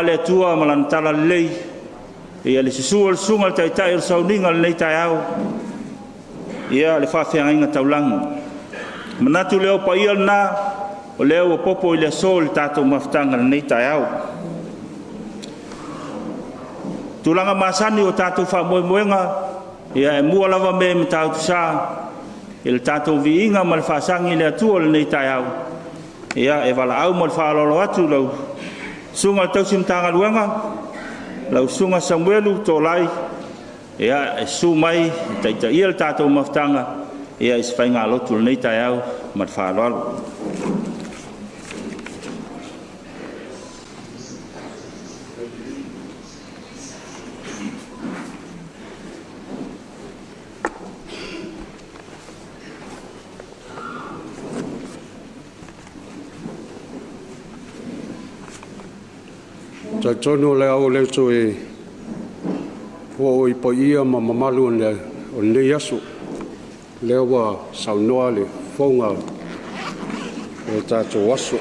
Le Atua ma Lana Talalelei, ia le susu o le susuga i le Taitai o le Sauniga i lenei taeao, ia le faafeagaiga taulagi. Ona manatu lea o paia lena o lea ua popo i le aso i le tatou mafutaga i lenei taeao. O tulaga masani o tatou faamoemoega, ia e mua lava mea i Matautusa i le tatou viiga ma le faasagi i le Atua i lenei taeao. Ia e valaau ma le faaaloalo atu i lau Susuga i le Tausi Matagaluega, lau Susuga Samuelu Tolai e susu mai e taitaia le tatou mafutaga i se faigalotu i lenei taeao. Ma le faaaloalo. E talitonu o le a ou le toe oo i paia ma mamalu o lenei aso, o lea ua saunoa le fofoga o le tatou aso. E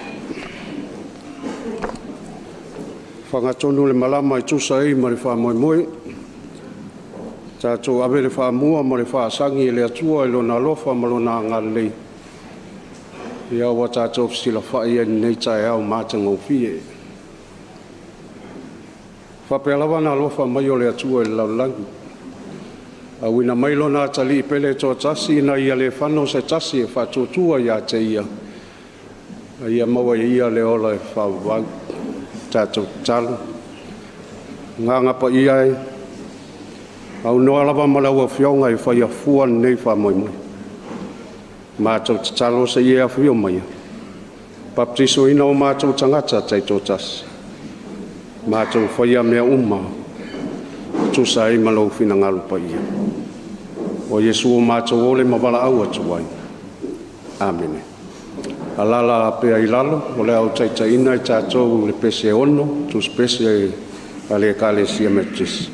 fagatonu le malama e tusa ai ma le faamoemoe, tatou ave le faamua ma le faasagi i le Atua i Lona alofa ma Lona agalelei ua tatou fesilafai ai i lenei taeao matagofie. E faapea lava ona alofa mai o le Atua i le lalolagi, auina mai Lona Atalii Pele e toatasi ina ia le fano se tasi e faatuatua ia te Ia, a ia maua e ia le ola e faavavau. Tatou tatalo. Agaga Paia e, aunoa lava ma lau Afioga e faia fua lenei faamoemoe. Matou tatalo se i e afio maia, baptisoina o matou tagata taitoatasi, matou faia mea uma e tusa ai ma lou finagalo paia. O Iesu ua matou ole ma valaau atu ai. Amene. Alaala pea i lalo o le a ou taitaiina i tatou i le pese e 6, tusipese a le Ekalesia Metotisi.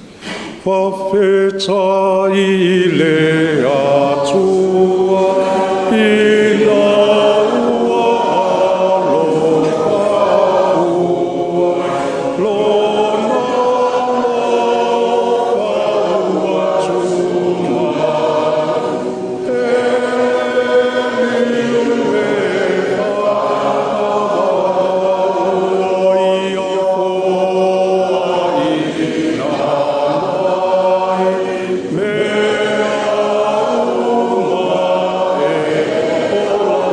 Faafetai i le Atua ina ua alofa Lona alofa ua tumau E liu e fa'aavaa'ua ia foaina mai mea uma e ola ai Lona alofa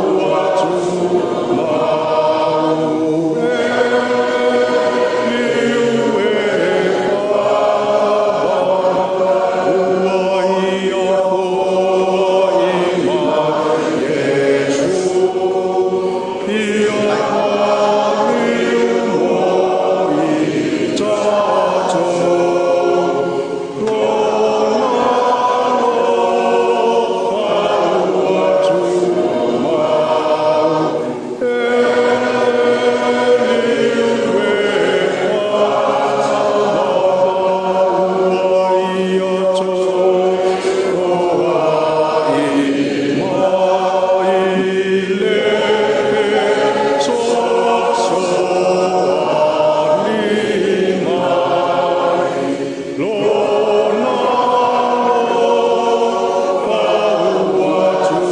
ua tumau E liu e fa'avaa'ua ia foai mai Iesu ia maliu mo i tatou Lona alofa ua tumau E liu e fa'avaa'ua ia toai mai Le fesoasoani mai Lona alofa ua tumau E liu e fa'avaa'ua O lenei ia ave mai tatou tauivi ai Lona alofa ua tumau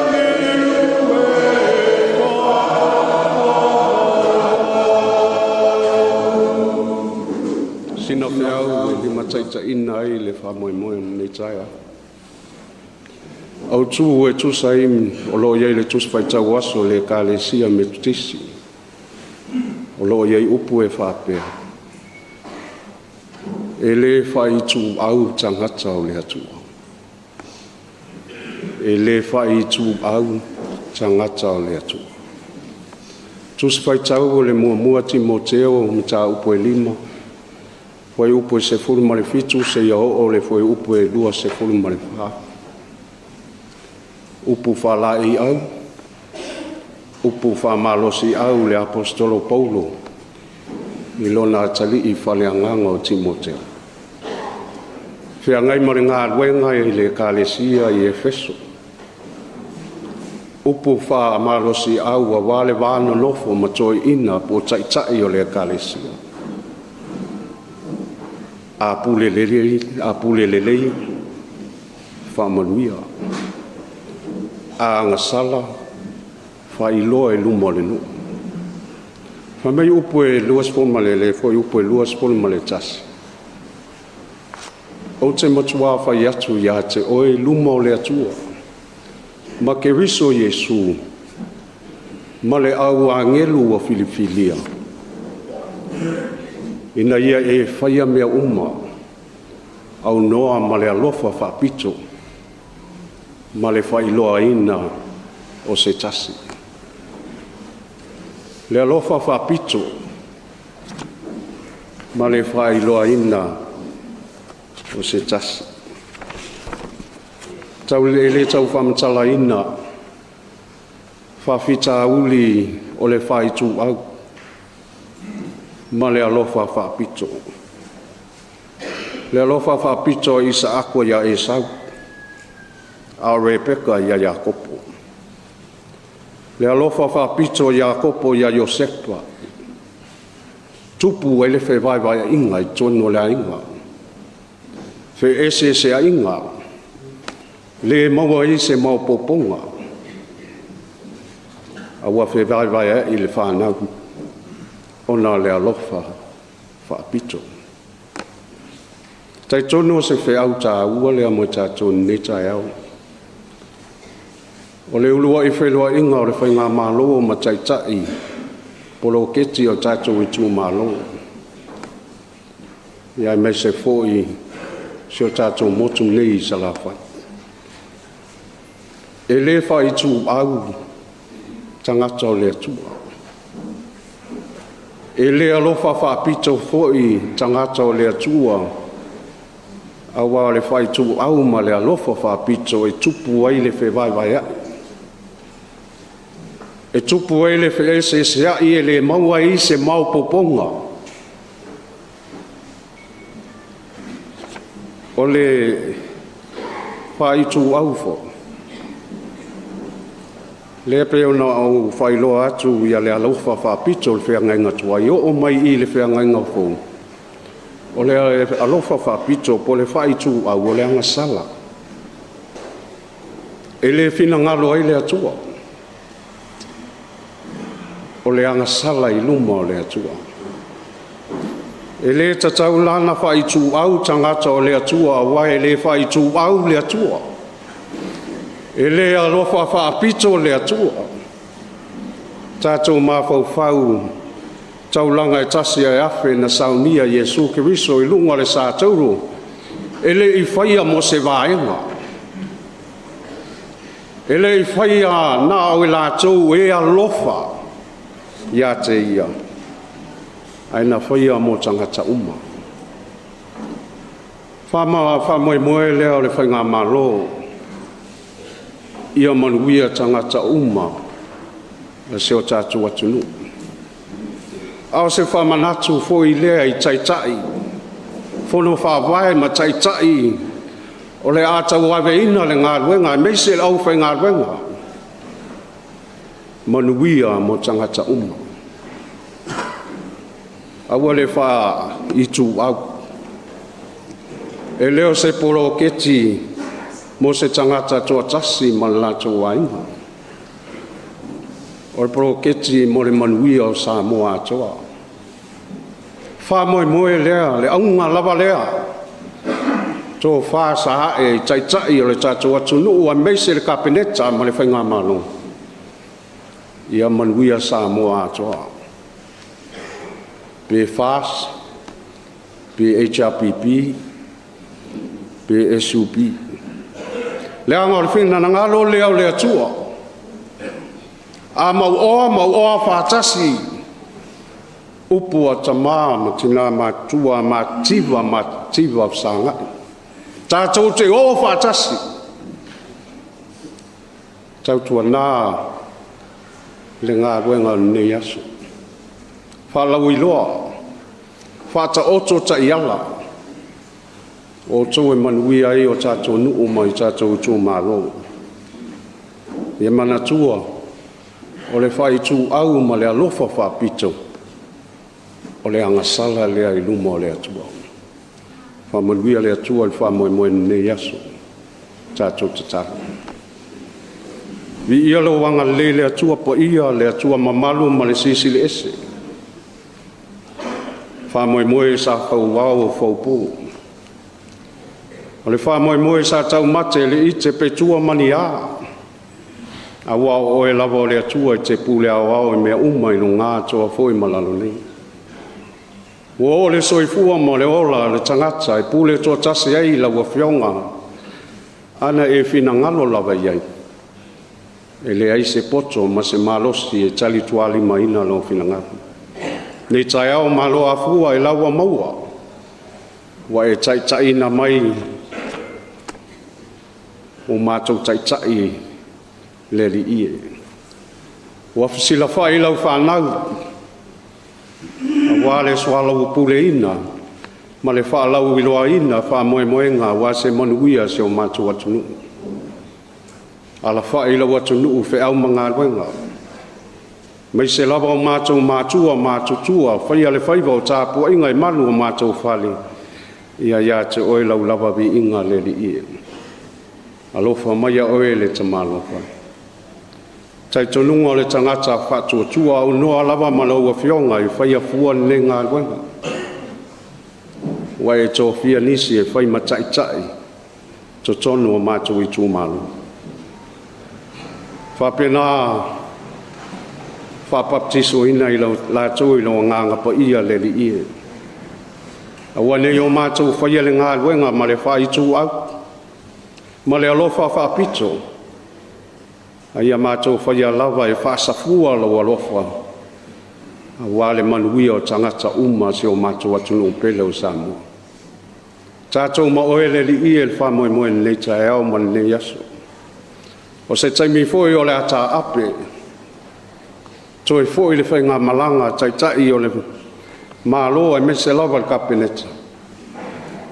E liu e fa'avaa'ua. Sina feau e limataitaiina ai le faamoemoe o lenei taeao. Autu e tusa ai o lo o i ai i le Tusi Faitau Aso a le Ekalesia Metotisi, o lo o i ai upu e faapea, E le faaituau tagata o le Atua. E le faaituau tagata o le Atua. Tusi Faitau o le Muamua Timoteo Mataupu e 5, fuaiupu e 17 seia oo i le fuaiupu e 24. Upu faalaeiau, upu faamalosiau le Aposetolo Paulo i lona atalii faaleagaga o Timoteo. Feagai ma le galuega i le Ekalesia i Efeso. Upu faamalosiau aua le va nonofo ma toeaiina po o taitai o le Ekalesia. A pule lelei, faamanuia. A agasala, faailoa i luma o le nuu. Fai mai upu e 20 ma le fuaiupu e 21, ou te matua fai atu ia te oe i luma o le Atua ma Keriso Iesu ma le au agelu ua filifilia, ina ia e faia mea uma aunoa ma le alofa faapito ma le faailoaina o se tasi. Le alofa faapito ma le faailoaina o se tasi. Tau e le tau faamatalaina faafitauli o le faaituau ma le alofa faapito. Le alofa faapito a Isaako ia Esau, a o Rebeka ia Iakopo. Le alofa faapito a Iakopo ia Iosepa, tupu ai le fevaevaeaiga i totonu o le aiga, feeseeseaiga, le maua ai se maopoopoga, a ua fevaevaeai le fanau ona o le alofa faapito. E talitonu o se feau taua lea mo i tatou i lenei taeao. O le uluai feiloaiga o le Faigamalo ma Taitai Poloketi o tatou itumalo, aemaise foi si o tatou motu nei i Salafai. E le faaituau tagata o le Atua. E le alofa faapito foi tagata o le Atua, aua o le faaituau ma le alofa faapito e tupu ai le fevaevaeai, e tupu ai le feeseeseai, e le maua ai se maopoopoga. O le faaituau foi, lea e pei ona ou faailoa atu i le alofa faapito i le feagaiga tuai, oo mai i le feagaiga fou, o le alofa faapito po o le faaituau, o le agasala. E le finagalo ai le Atua, o le agasala i luma o le Atua. E le tatau la ona faaituau tagata o le Atua, aua e le faaituau le Atua. E le alofa faapito le Atua. Tatou mafaufau taulaga e tasi e afe na saunia Iesu Keriso i luga o le satauro, e le i faia mo se vaega. E le i faia na o i latou e alofa ia te ia, ae na faia mo tagata uma. Faamoemoe lea o le Faigamalo ia manuia tagata uma o si o tatou atunuu. A o se faamanatu foi lea i Taitai, Fono Faavae ma Taitai o le a tauaveina le galuega aemaise le aufaigaluega, manuia mo tagata uma. Aua le faaituau. E le o se poloketi mo se tagata toatasi ma le latou aiga. O le poloketi mo le manuia o Samoa atoa. Faamoemoe lea, le auga lava lea, tofa saa'e i Taitai o le tatou atunuu aemaise le Kapeneta ma le Faigamalo, ia manuia Samoa atoa. Pe FAST, pe HRPP, pe SUP. Leaga o le finagalo lea o le Atua, a mauoa, mauoa faatasi upu a tama ma tina matutua, mativa mativa fesagai. Tatou te o faatasi, tautuana le galuega o lenei aso. Faalauiloa, faataoto taiala, o outou e manuia ai o tatou nuu ma o tatou itumalo. Ia manatua, o le faaituau ma le alofa faapito, o le agasala lea i luma o le Atua. Faamanuia le Atua i le faamoemoe i lenei aso. Tatou tatalo. Viia lou agalelei le Atua Paia, le Atua mamalu ma le Silisili Ese. Faamoemoe sa fauao faupo. O le faamoemoe sa taumate e le ite pe tua ma ni a, aua o Oe lava o le Atua e te pule aoao i mea uma i luga atoa foi ma lalo nei. Ua oo le soifua ma le ola o le tagata e pule toatasi ai lau Afioga, ana e finagalo lava i ai, e leai se poto ma se malosi e talitualimaina lou finagalo. Nei taeao malo afua ailao ua maua, ua e taitaiina mai o matou taitai le Alii e. Ua fesilafai lau fanau aua le soalaupuleina ma le faalauiloaina faamoemoega aua se manuia o si o matou atunuu. Alafai lau atunuu i feau ma galuega, aemaise lava o matou matua matutua, faia le faiva o tapuaiga i malu o matou fale, ia ia te Oe lau lava viiga le Alii e. Alofa maia Oe le Tamaloa. Talitonuga o le tagata faatuatua aunoa lava ma lau Afioga e faia fua lenei galuega. Ua e tofia nisi e fai ma taitai totonu o matou itumalo. Faapena faabaptisoina i latou i lou Agaga Paia le Alii e. Aua ne i o matou faia le galuega ma le faaituau ma le alofa faapito, a ia matou faia lava e faasafua lou alofa aua le manuia o tagata uma o si o matou atunuu pele o Samoa. Tatou ma oe le Alii e, i le faamoemoe i lenei taeao ma lenei aso. O se taimi foi o le a taape, toe foi le faigamalaga a Taitai o le Malo aemaise lava le Kapeneta,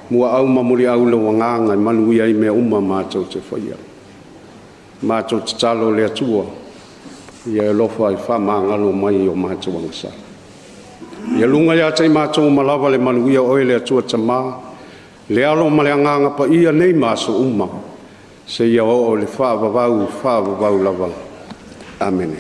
muaau ma muliau lou agaga e manuia ai mea uma matou te faia. Matou tatalo i le Atua ia e alofa e faamagalo mai i o matou agasala. Ia luga ia te i matou uma lava le manuia o oe le Atua Tama, le Alo ma le Agaga Paia, nei ma aso uma, seia oo i le faavavau, faavavau lava. Amene.